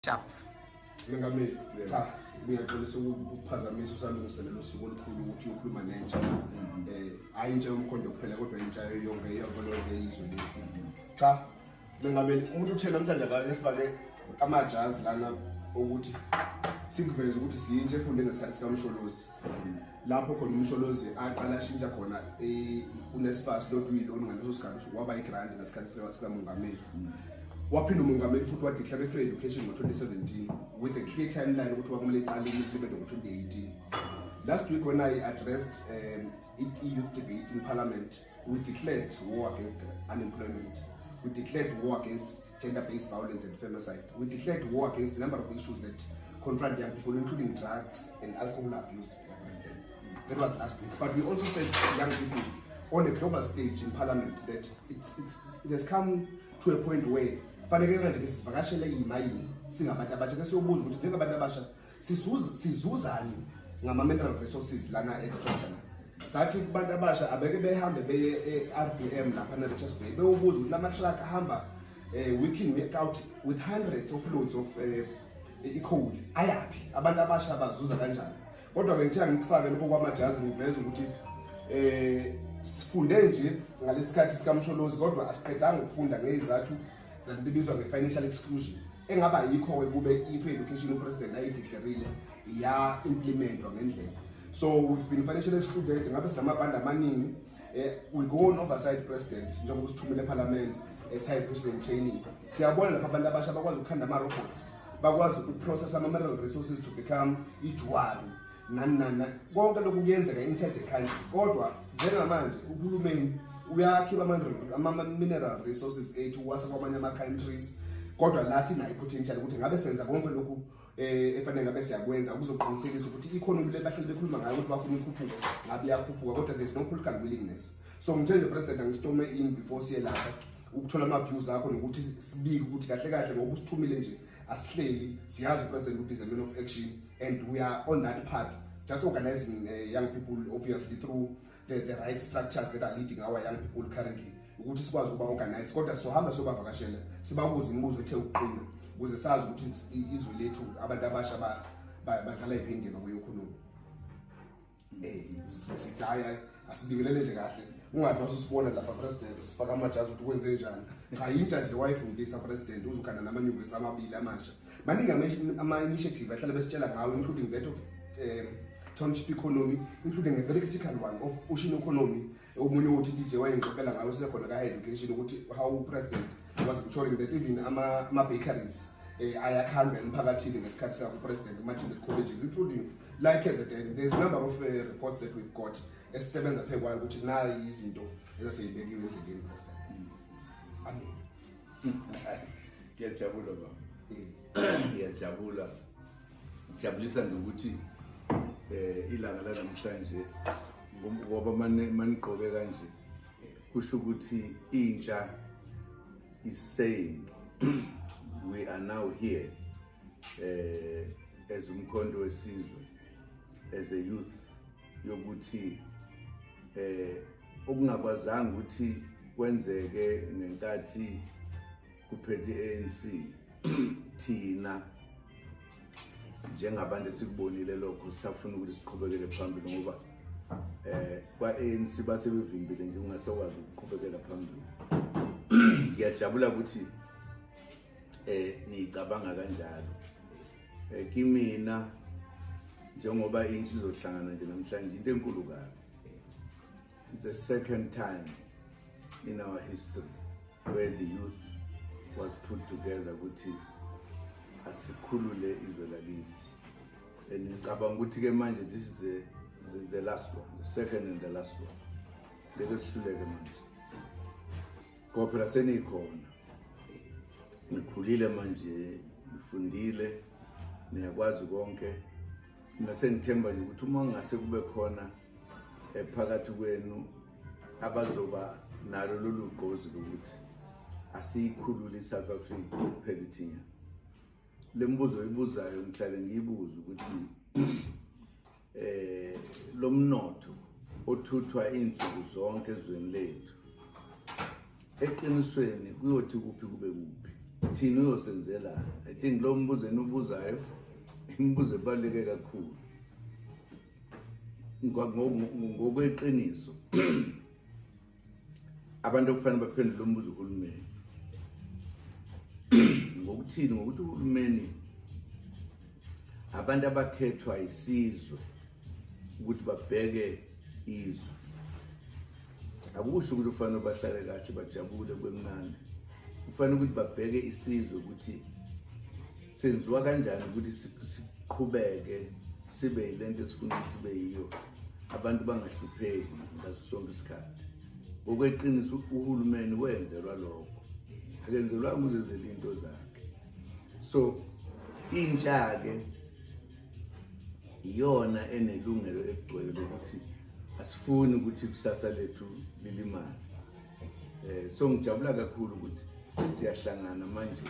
Sharp. Mengameli, cha, ngiyaxolisa ukuphazamisa usalungiselela usuku olukhulu ukuthi uyokhuluma nentsha. Hayi intsha yoMkhonto kuphela, kodwa intsha yonke, yonke lonke izwe lethu. Cha, Mengameli, umuntu uthe namhlanje akake efake amajazi lana ukuthi sikuveze ukuthi siyintsha efunde ngesikhathi sikaMsholozi. Lapho khona uMsholozi aqala ashintsha khona uNSFAS lodwa uyi-loan ngaleso sikhathi waba i-grant ngesikhathi sikamongameli. Waphinda umongameli futhi wa-declare i-free education ngo-2017 with a clear timeline ukuthi kwakumele iqale i-implement ngo-2018. Last week when I addressed i-youth debate in parliament, we declared war against unemployment. We declared war against gender-based violence and femicide. We declared war against a number of issues that confront young people, including drugs and alcohol abuse, President. That was last week. But we also said to young people on a global stage in parliament that it has come to a point where fanele manje ke sivakashele imayini singabantu abasha, ke siyobuza ukuthi njengabantu abasha sizuzani ngama-mineral resources lana extraction. Sathi kubantu abasha abeke behambe beye e-RBM lapha na-Richards Bay, beyobuza ukuthi lama-truck ahamba week in, week out with hundreds of loads of i-coal ayaphi, abantu abasha bazuza kanjani. Kodwa-ke ngithe ngikufake lokho kwamajazi ngiveze ukuthi sifunde nje ngalesikhathi sikaMsholozi, kodwa asiqedanga ukufunda ngezathu zalento ibizwa nge-financial exclusion, engaba yikho-ke kube i-free education u-president ayi-declarile ya-implementwa ngendlela. So we've been financially excluded, ngabe sinamabhandi amaningi. We go on oversight, President, njengoba usithumele ephalamende ese-high education and training, siyabona lapho abantu abasha bakwazi ukukhanda ama-robots, bakwazi uku-process ama-mineral resources to become i-jewelry, nani nani nani. Konke lokhu kuyenzeka inside the country, kodwa njengamanje uhulumeni uyakhipha ama-mineral resources ethu wase kwamanye ama-countries, kodwa la sinayo i-potential ukuthi ngabe senza konke lokhu efanele ngabe siyakwenza ukuzoqinisekisa ukuthi i-economy le bahleli bekhuluma ngayo ukuthi bafuna ikhuphuka ngabe iyakhuphuka, kodwa there's no political willingness. So ngithe nje, President, angi-storme in before siye lapha ukuthola ama-views akho nokuthi sibike ukuthi kahle kahle ngoba usithumile nje asihleli. Siyazi u-president ukuthi is a man of action and we are on that path, just organizing young people, obviously through the right structures that are leading our young people currently, ukuthi sikwazi ukuba organize. Kodwa sizohamba siyobavakashela, sibabuze imibuzo ethe ukuqina ukuze sazi ukuthi izwe lethu abantu abasha badlala yiphi indima kwe-economy. Sithi hayi hayi, asibingelele nje kahle, ungathi masusibona lapha, President, sifaka amajazi ukuthi kwenze njani. Cha, yintsha nje wayifundisa, President, uzukhanda namanyuvesi amabili amasha. Maningi ama-initiative ahlale besitshela ngawo, including that of township economy, including a very critical one of ocean economy. Omunye uthi DJ wayengixoxela ngayo sekhona ka-education ukuthi how president was ensuring that even ama-bakeries ayakhamba emphakathini ngesikhathi sika-president kuma-TVET colleges, including like KZN. There's a number of reports that we've got esisebenza phe kwayo ukuthi nayi izinto ezaseyibekiwe endleleni, President. Amen. Ngiyajabula, baba. Ngiyajabula, ngijabulisa nje ukuthi ilanga lanamhlanje, ngoba mane manigqoke kanje kusho ukuthi intsha is saying we are now here as uMkhonto weSizwe, as a youth, yokuthi okungakwazanga ukuthi kwenzeke ngenkathi kuphethe i-ANC, thina njengabantu esikubonile lokho sisafuna ukuthi siqhubekele phambili, ngoba kwa-ANC base bevimbile nje ungasakwazi ukuqhubekela phambili. Ngiyajabula ukuthi nicabanga kanjalo. Kimina, njengoba intsha izohlangana nje namhlanje, into enkulu kabi. It's the second time in our history where the youth was put together ukuthi asikhulule izwe lakithi, and ngicabanga ukuthi ke manje this is the last one, the second and the last one. Ngeke sihluleke manje ngoba phela senikhona, ngikhulile manje, ngifundile, niyakwazi konke. Mina sengithemba nje ukuthi uma ngase kube khona phakathi kwenu abazoba nalo lolu gqozi lokuthi asiyikhulule i-South Africa kuphela ithinya. Le mbuzo oyibuzayo ngihlale ngiyibuza ukuthi lo mnotho othuthwa insuku zonke ezweni lethu, eqinisweni kuyothi kuphi kube kuphi. Thina uyosenzela? I think lo mbuzo eniwubuzayo imibuzo ebaluleke kakhulu. Ngokweqiniso, abantu okufanele baphendule umbuzo uhulumeni. Ngokuthini? Ngokuthi uhulumeni abantu abakhethwa isizwe ukuthi babheke izwe. Akusho ukuthi kufanele bahlale kahle, bajabule kwemnandi. Kufanele ukuthi babheke isizwe ukuthi senziwa kanjani ukuthi siqhubeke sibe yilento esifuna ukuthi kube yiyo, abantu bangahlupheki ngaso sonke isikhathi. Ngokweqiniso, uhulumeni wenzelwa lokho, akenzelwanga ukuzenzela into zakhe. So intsha-ke iyona enelungelo eligcwele lokuthi asifuni ukuthi kusasa lethu lilimale. So ngijabula kakhulu ukuthi siyahlangana manje,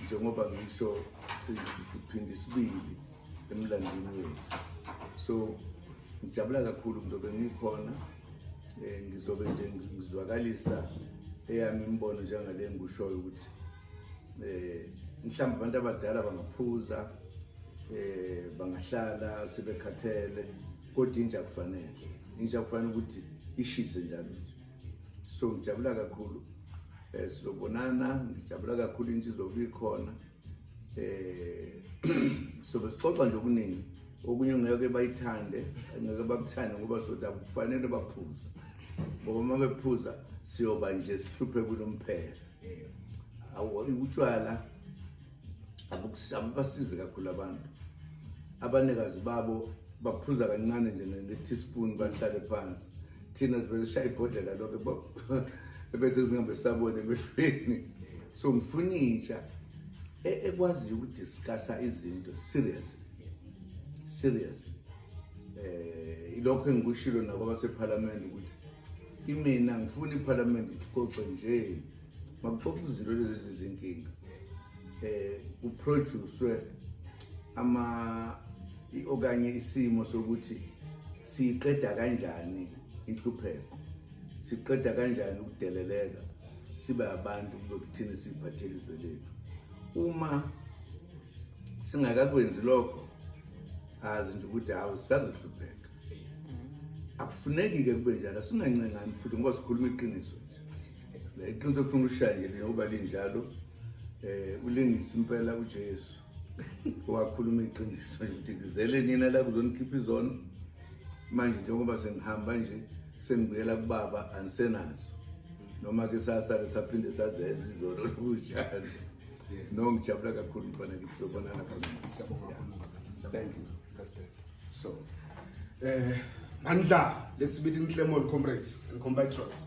njengoba ngisho, siphinde isibili emlandweni wethu. So ngijabula kakhulu, ngizobe ngikhona, ngizobe nje ngizwakalisa eyami imibono njengale engikushoyo ukuthi mhlawumbe abantu abadala bangaphuza, bangahlala sebekhathele, kodwa intsha kufanele, intsha kufanele ukuthi ishise njalo nje. So ngijabula kakhulu, sizobonana. Ngijabula kakhulu, intsha izobe ikhona, sobe sixoxa nje okuningi. Okunye ngeke bayithande, ngeke bakuthande, ngoba sothi akufanele baphuze, ngoba uma bephuza siyoba nje sihluphe kunomphela. Awu, utshwala abubasizi kakhulu abantu. Abanikazi babo baphuza kancane nje nge-teaspoon, bahlale phansi. Thina sivele sishaya ibhodlela lokho, bese singabe sabona emehlweni. So ngifuna intsha ekwaziyo ukudiscussa izinto seriously, seriously. Ilokho engikushilo nakwabasephalamende ukuthi kimina ngifuna iphalamende ixoxe nje, makuxoxe izinto lezi ezizinkinga, kuproducewe ama okanye isimo sokuthi siyiqeda kanjani inhlupheko, siqeda kanjani ukudeleleka, sibe abantu kube kuthina siphathele izwe lethu. Uma singakakwenzi lokho, azi nje ukuthi hawu, sisazohlupheka. Akufuneki-ke kube njalo. Singancengani futhi, ngoba sikhuluma iqiniso nje. Le iqiniso ofuna ukushaya nje ngoba linjalo. Ulingise impela uJesu owakhuluma iqiniso nje ukuthi ngizele nina la kuzonikhipha izono. Manje njengoba sengihamba nje, sengibuyela kubaba, anisenazo, noma ke sasale saphinde sazenza izono kunjalo. No, ngijabula kakhulu, mfana kithi, sobonana khona. Siyabonga kakhulu, Mongameli. Siyabonga. Thank you. President. So Mandla, let's meet in Clermont, comrades and compatriots.